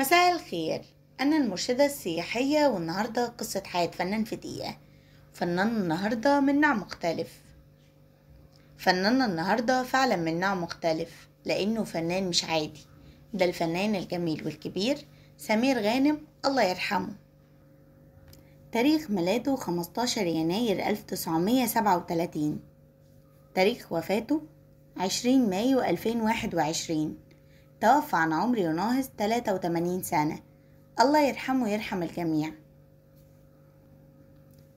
مساء الخير، أنا المرشدة السياحية، والنهاردة قصة حياة فنان في دقيقة. فنان النهاردة من نوع مختلف. فنان النهاردة فعلا من نوع مختلف لأنه فنان مش عادي. ده الفنان الجميل والكبير سمير غانم، الله يرحمه. تاريخ ميلاده 15 يناير 1937، تاريخ وفاته 20 مايو 2021. توفى عن عمر يناهز 83 سنة، الله يرحمه ويرحم الجميع.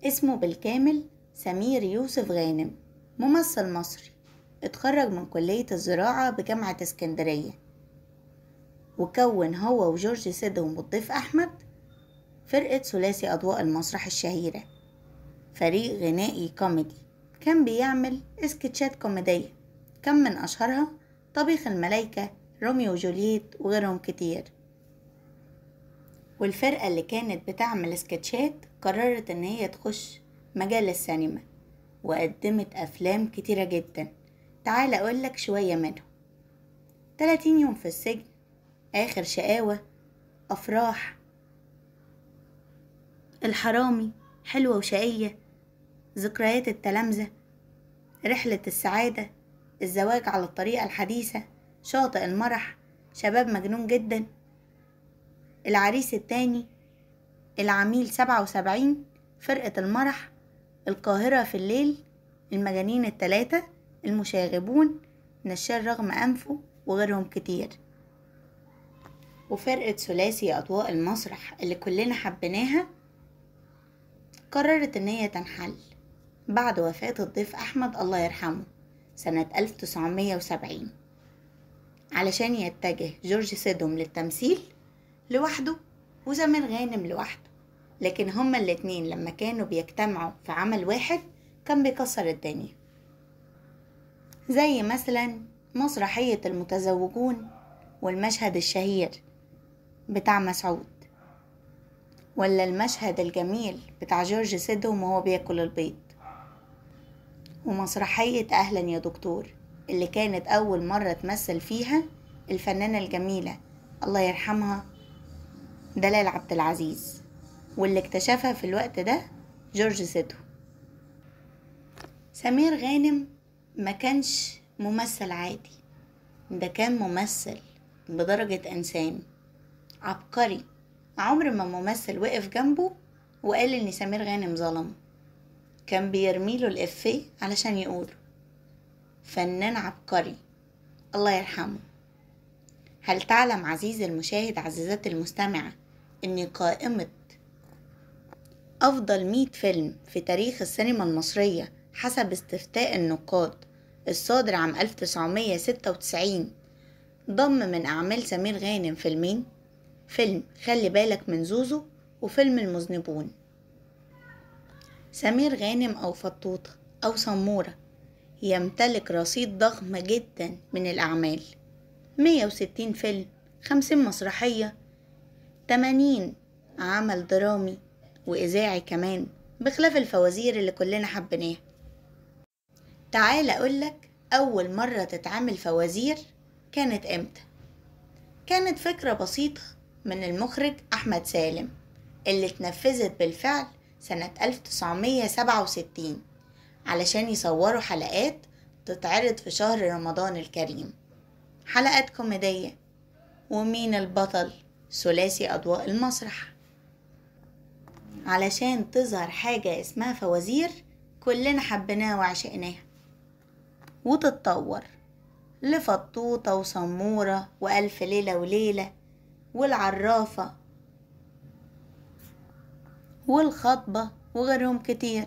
اسمه بالكامل سمير يوسف غانم، ممثل مصري، اتخرج من كلية الزراعة بجامعة اسكندرية، وكون هو وجورج سيدهم والضيف أحمد فرقة ثلاثي أضواء المسرح الشهيرة، فريق غنائي كوميدي كان بيعمل اسكتشات كوميدية، كان من أشهرها طبيخ الملايكة، روميو وجولييت وغيرهم كتير. والفرقة اللي كانت بتعمل سكتشات قررت ان هي تخش مجال السينما، وقدمت افلام كتيرة جدا. تعال اقولك شوية منهم: 30 يوم في السجن، اخر شقاوة، افراح، الحرامي، حلوة وشقية، ذكريات التلامذة، رحلة السعادة، الزواج على الطريقة الحديثة، شاطئ المرح، شباب مجنون جدا، العريس التاني، العميل 77، فرقة المرح، القاهرة في الليل، المجانين التلاتة، المشاغبون، نشال رغم أنفه، وغيرهم كتير. وفرقة ثلاثي أضواء المسرح اللي كلنا حبيناها قررت إن هي تنحل بعد وفاة الضيف أحمد الله يرحمه سنة 1970، علشان يتجه جورج سيدهم للتمثيل لوحده وسمير غانم لوحده. لكن هما الاتنين لما كانوا بيجتمعوا في عمل واحد كان بيكسر الدنيا، زي مثلا مسرحية المتزوجون والمشهد الشهير بتاع مسعود، ولا المشهد الجميل بتاع جورج سيدهم وهو بياكل البيض، ومسرحية أهلا يا دكتور اللي كانت أول مرة تمثل فيها الفنانة الجميلة الله يرحمها دلال عبد العزيز، واللي اكتشفها في الوقت ده جورج سيدهم. سمير غانم ما كانش ممثل عادي، ده كان ممثل بدرجة إنسان عبقري. عمر ما ممثل وقف جنبه وقال إن سمير غانم ظلمه، كان بيرميله الإفيه علشان يقوله. فنان عبقري الله يرحمه. هل تعلم عزيزي المشاهد، عزيزاتي المستمعة، إن قائمة أفضل 100 فيلم في تاريخ السينما المصرية حسب استفتاء النقاد الصادر عام 1996 ضم من أعمال سمير غانم فيلمين: فيلم خلي بالك من زوزو وفيلم المذنبون. سمير غانم أو فطوطة أو سمورة يمتلك رصيد ضخم جدا من الأعمال: 160 فيلم، 50 مسرحية، 80 عمل درامي وإذاعي كمان، بخلاف الفوازير اللي كلنا حبيناها. تعال أقولك أول مرة تتعمل فوازير كانت إمتى؟ كانت فكرة بسيطة من المخرج أحمد سالم اللي اتنفذت بالفعل سنة 1967 علشان يصوروا حلقات تتعرض في شهر رمضان الكريم، حلقات كوميدية. ومين البطل؟ ثلاثي أضواء المسرح. علشان تظهر حاجة اسمها فوازير كلنا حبيناها وعشقناها، وتتطور لفطوطة وسمورة وألف ليلة وليلة والعرافة والخطبة وغيرهم كتير.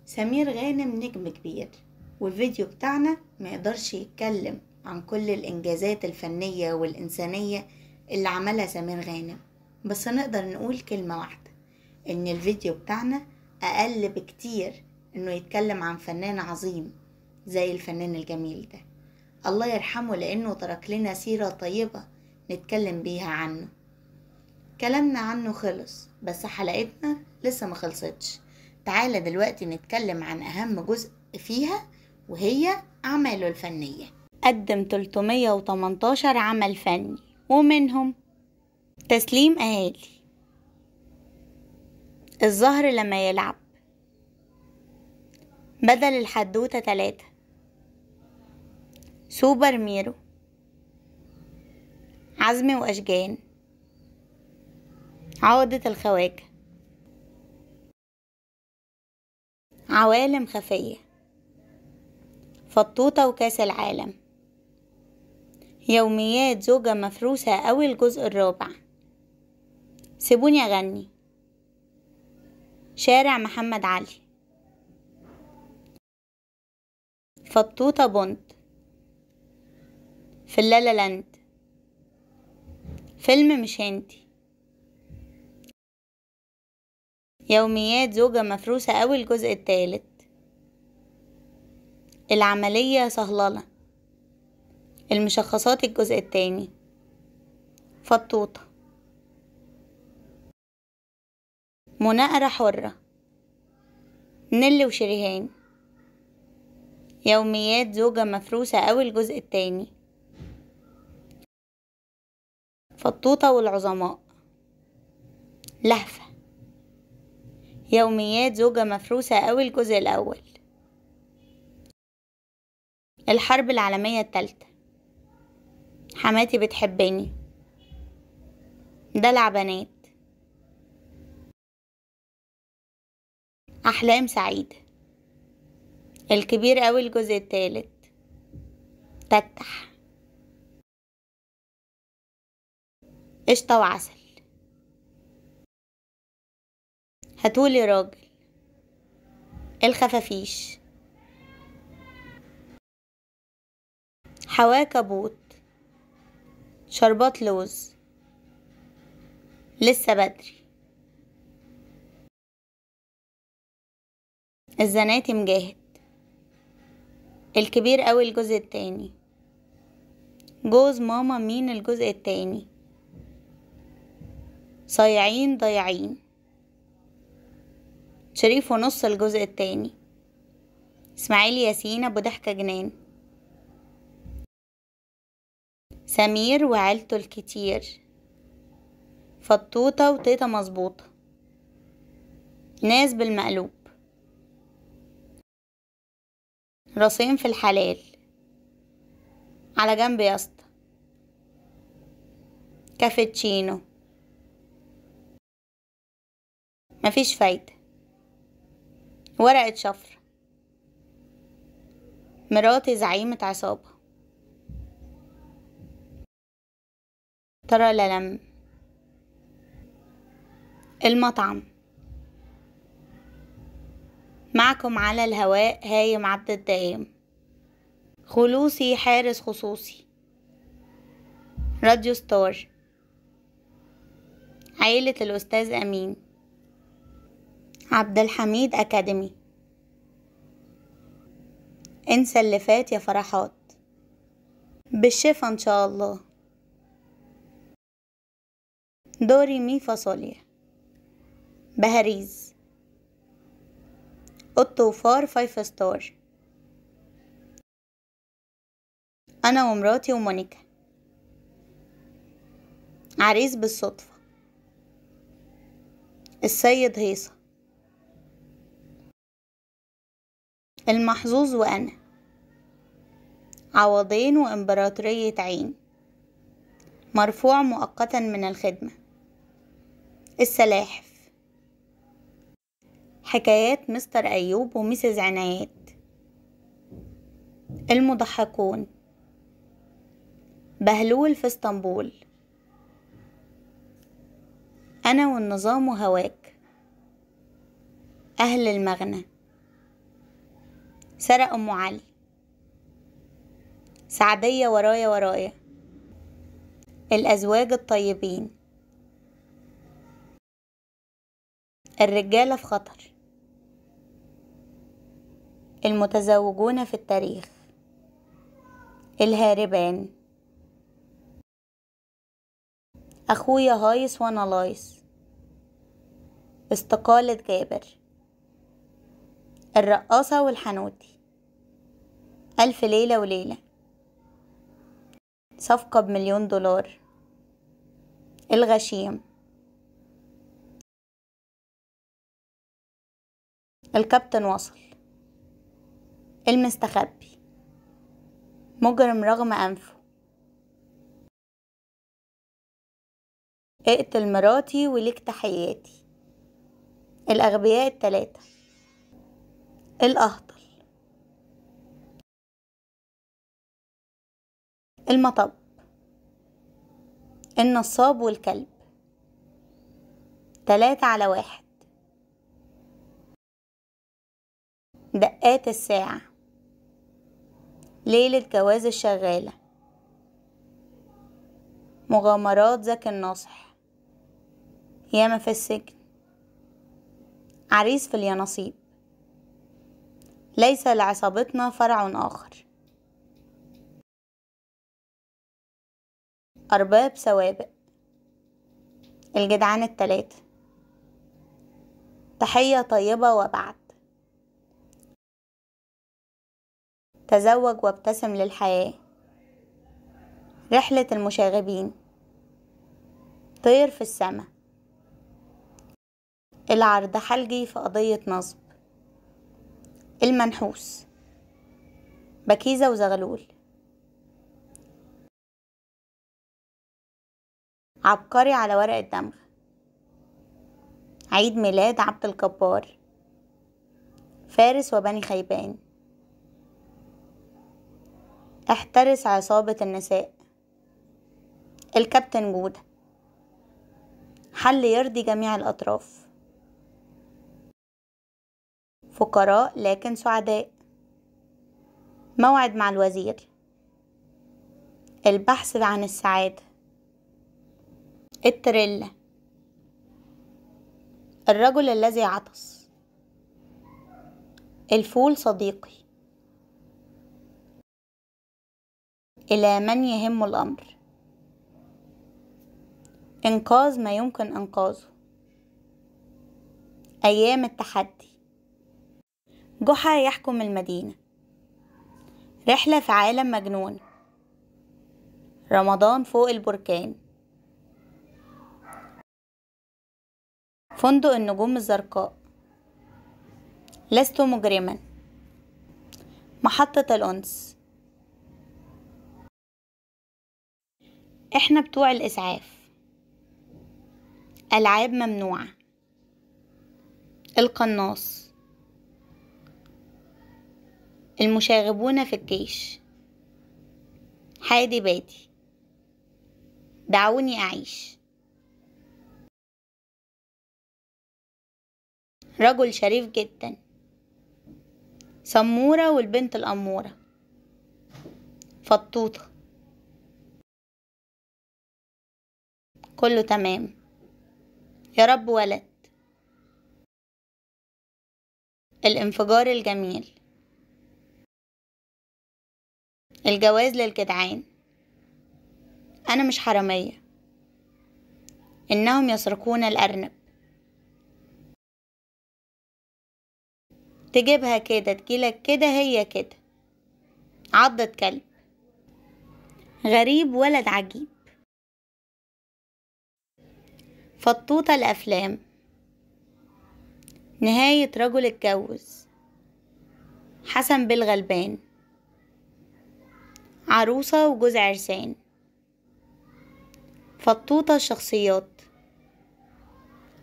سمير غانم نجم كبير، والفيديو بتاعنا ما يقدرش يتكلم عن كل الإنجازات الفنية والإنسانية اللي عملها سمير غانم، بس نقدر نقول كلمة واحدة: إن الفيديو بتاعنا أقل بكتير إنه يتكلم عن فنان عظيم زي الفنان الجميل ده، الله يرحمه، لأنه ترك لنا سيرة طيبة نتكلم بيها عنه. كلامنا عنه خلص، بس حلقتنا لسه ما خلصتش. تعالى دلوقتي نتكلم عن أهم جزء فيها، وهي أعماله الفنية. قدم 318 عمل فني ومنهم تسليم أهالي، الزهر لما يلعب، بدل الحدوتة 3، سوبر ميرو، عزمي وأشجان، عقدة الخواجة، عوالم خفية، فطوطة وكاس العالم، يوميات زوجة مفروسة أو الجزء الرابع، سيبوني أغني، شارع محمد علي، فطوطة بوند، في اللالا لاند، فيلم مش هندي، يوميات زوجة مفروسة أو الجزء الثالث، العملية صهللة، المشخصات الجزء الثاني، فطوطة، مناقرة حرة، نيلي وشريهان، يوميات زوجة مفروسة أو الجزء الثاني، فطوطة والعظماء، لهفة، يوميات زوجة مفروسة أو الجزء الأول، الحرب العالمية الثالثة، حماتي بتحبني، دلع بنات، أحلام سعيدة، الكبير أوي الجزء الثالث، تتح، قشطة وعسل، هاتولي راجل، الخفافيش، حواكبوت، شربات لوز، لسه بدري، الزناتي مجاهد، الكبير أوي الجزء التاني، جوز ماما مين الجزء التاني، صايعين ضايعين، شريف ونص الجزء التاني، اسماعيل ياسين ابو ضحكة جنان، سمير وعيلته الكتير، فطوطة وتيتا مظبوطة، ناس بالمقلوب، راسين في الحلال، على جنب يا اسطى، كافيتشينو، مفيش فايدة، ورقة شفرة، مراتي زعيمة عصابة، ترى للم، المطعم، معكم على الهواء هايم عبد الدايم، خلوصي حارس خصوصي، راديو ستار، عائلة الأستاذ أمين، عبد الحميد أكاديمي، انسى اللي فات يا فرحات، بالشفا إن شاء الله، دوري مي فاصوليا، بهاريز، قط وفار 5 star، أنا ومراتي ومونيكا، عريس بالصدفة، السيد هيصة، المحظوظ وأنا، عوضين وإمبراطورية عين، مرفوع مؤقتا من الخدمة، السلاحف، حكايات مستر أيوب وميسز عنايات، المضحكون، بهلول في اسطنبول، أنا والنظام وهواك، أهل المغنى، سرق أم علي، سعدية ورايا ورايا، الأزواج الطيبين، الرجالة في خطر، المتزوجون في التاريخ، الهاربان، أخويا هايص وأنا لايص، استقالة جابر، الرقاصة والحنوتي، ألف ليلة وليلة، صفقة ب1,000,000 دولار، الغشيم. الكابتن وصل. المستخبي. مجرم رغم أنفه. اقتل مراتي وليك تحياتي. الأغبياء الثلاثة. الأهطل. المطب. النصاب والكلب. 3 على 1. دقات الساعة. ليلة جواز الشغالة. مغامرات زكي الناصح. ياما في السجن. عريس في اليانصيب. ليس لعصابتنا فرع آخر. أرباب سوابق. الجدعان الثلاثة. تحية طيبة وبعد. تزوج وابتسم للحياة. رحلة المشاغبين. طير في السماء. العرض حلجي في قضية نصب. المنحوس. بكيزة وزغلول. عبقري على ورق الدمغ. عيد ميلاد عبد الجبار. فارس وبني خيبان. احترس عصابة النساء. الكابتن جودة. حل يرضي جميع الأطراف. فقراء لكن سعداء. موعد مع الوزير. البحث عن السعادة. التريلا. الرجل الذي عطس. الفول صديقي. إلى من يهم الأمر. إنقاذ ما يمكن إنقاذه. أيام التحدي. جحا يحكم المدينة. رحلة في عالم مجنون. رمضان فوق البركان. فندق النجوم الزرقاء. لست مجرما. محطة الأنس. احنا بتوع الإسعاف. ألعاب ممنوعة. القناص. المشاغبون في الجيش. حادي بادي. دعوني أعيش. رجل شريف جدا. سمورة والبنت الأمورة. فطوطة. كله تمام. يا رب ولد. الانفجار الجميل. الجواز للجدعان. أنا مش حرامية. إنهم يسرقون الأرنب. تجيبها كده تجيلك كده هي كده. عضة كلب. غريب ولد عجيب. فطوطة الأفلام. نهاية رجل اتجوز. حسن بالغلبان. عروسة وجوز عرسان. فطوطة الشخصيات.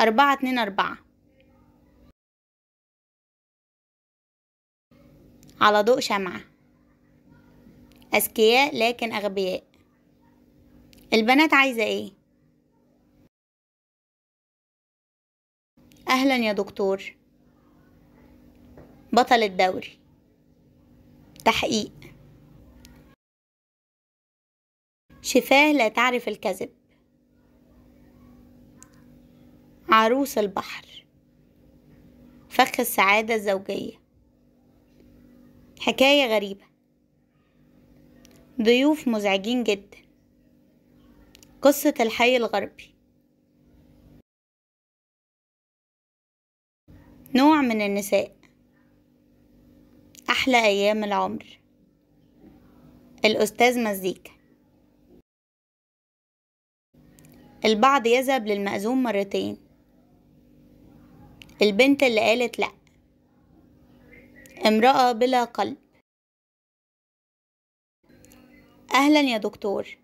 4 2 4. على ضوء شمعة. أذكياء لكن أغبياء. البنات عايزة ايه؟ أهلا يا دكتور. بطل الدوري. تحقيق. شفاه لا تعرف الكذب. عروس البحر. فخ السعادة الزوجية. حكاية غريبة. ضيوف مزعجين جدا. قصة الحي الغربي. نوع من النساء. أحلى أيام العمر. الأستاذ مزيكا. البعض يذهب للمأذون مرتين. البنت اللي قالت لأ. امرأة بلا قلب. أهلا يا دكتور.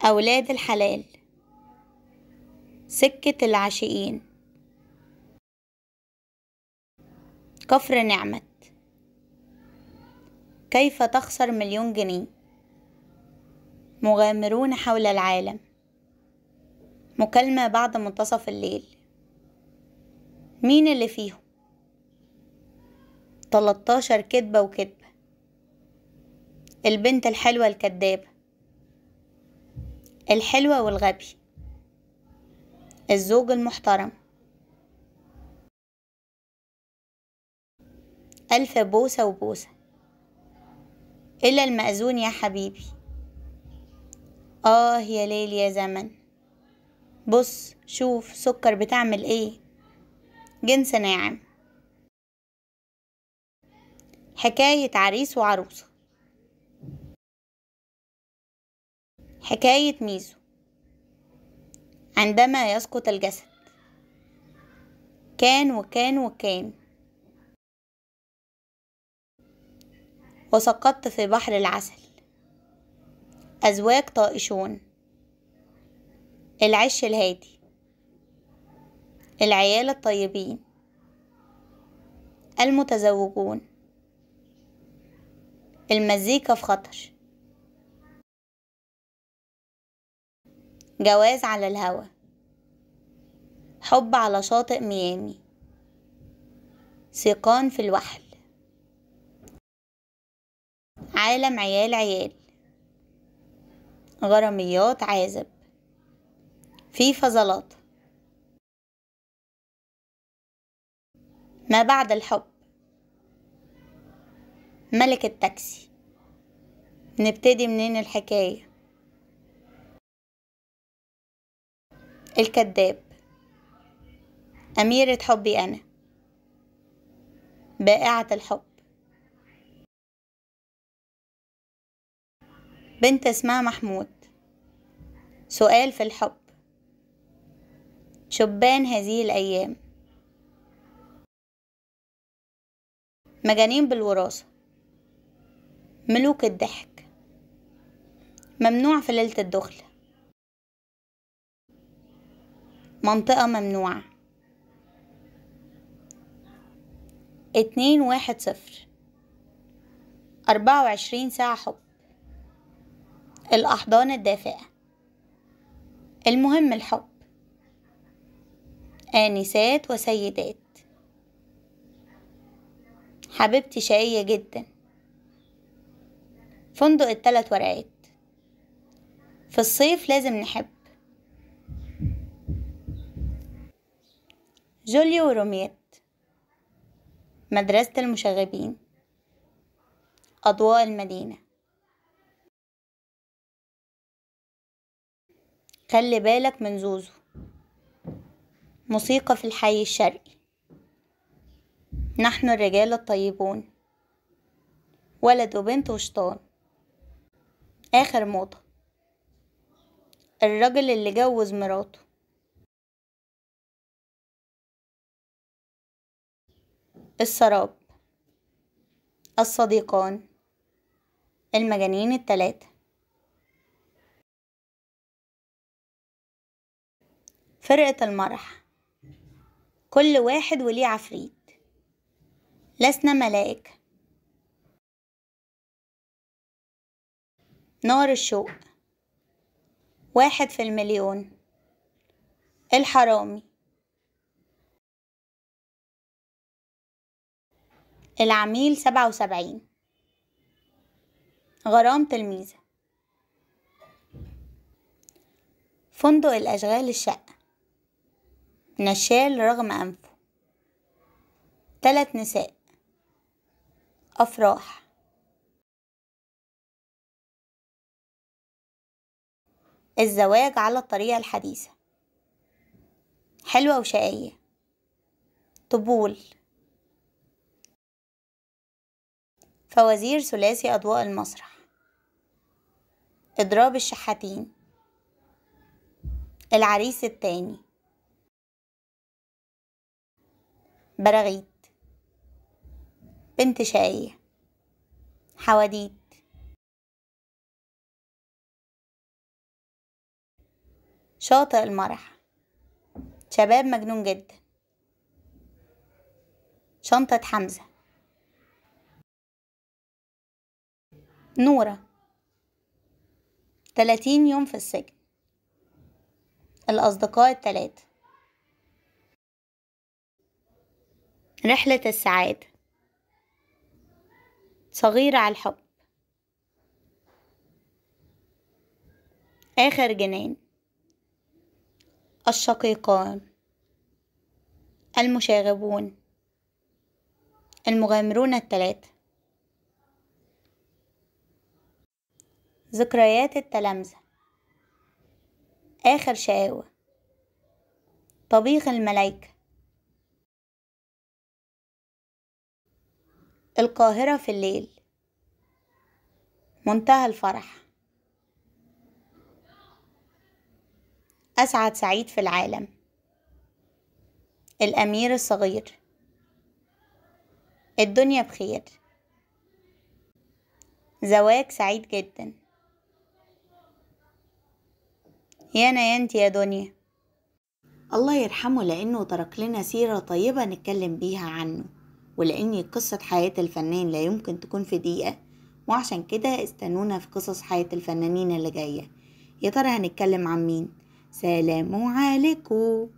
أولاد الحلال. سكة العاشقين. كفر نعمت. كيف تخسر 1,000,000 جنيه. مغامرون حول العالم. مكالمة بعد منتصف الليل. مين اللي فيهم؟ 13 كدبة وكدبة. البنت الحلوة الكدابة. الحلوة والغبي. الزوج المحترم. 1000 بوسة وبوسة. إلى المأذون يا حبيبي. آه يا ليل يا زمن. بص شوف سكر بتعمل ايه. جنس ناعم. حكاية عريس وعروسة. حكاية ميزو. عندما يسقط الجسد. كان وكان وكان. وسقطت في بحر العسل. أزواج طائشون. العش الهادي. العيال الطيبين. المتزوجون. المزيكا في خطر. جواز على الهوى. حب على شاطئ ميامي. سيقان في الوحل. عالم عيال عيال. غراميات عازب. في فضلات. ما بعد الحب. ملك التاكسي. نبتدي منين الحكاية؟ الكذاب. أميرة حبي أنا. بائعة الحب. بنت اسمها محمود. سؤال في الحب. شبان هذه الأيام. مجانين بالوراثة. ملوك الضحك. ممنوع في ليلة الدخلة. منطقة ممنوعة. 210. 24 ساعة حب. الأحضان الدافئة. المهم الحب. آنسات وسيدات. حبيبتي شقية جدا. فندق الثلاث ورقات. في الصيف لازم نحب. جوليو وروميت. مدرسة المشاغبين. أضواء المدينة. خلي بالك من زوزو. موسيقى في الحي الشرقي. نحن الرجال الطيبون. ولد وبنت وشطان. آخر موضة. الرجل اللي جوز مراته. السراب. الصديقان. المجانين الثلاثة. فرقة المرح. كل واحد وليه عفريت. لسنا ملائكة. نار الشوق. 1 في المليون. الحرامي. العميل 77. غرام تلميذة. فندق الأشغال الشقة. نشال رغم أنفه. 3 نساء. أفراح. الزواج على الطريقة الحديثة. حلوة وشقية. طبول. فوازير ثلاثي أضواء المسرح. إضراب الشحاتين. العريس التاني، براغيث، بنت شقية، حواديت، شاطئ المرح، شباب مجنون جدا، شنطة حمزة، نورة، 30 يوم في السجن، الأصدقاء الثلاثة، رحلة السعادة، صغيرة على الحب، آخر جنان، الشقيقان، المشاغبون، المغامرون الثلاثة، ذكريات التلامذة، آخر شقاوة، طبيخ الملايكة، القاهرة في الليل، منتهى الفرح، أسعد سعيد في العالم، الأمير الصغير، الدنيا بخير، زواج سعيد جدا، يانا يا انت يا دنيا. الله يرحمه لأنه ترك لنا سيرة طيبة نتكلم بيها عنه، ولأن قصة حياة الفنان لا يمكن تكون في دقيقة، وعشان كده استنونا في قصص حياة الفنانين اللي جاية. يا ترى هنتكلم عن مين؟ سلام عليكم.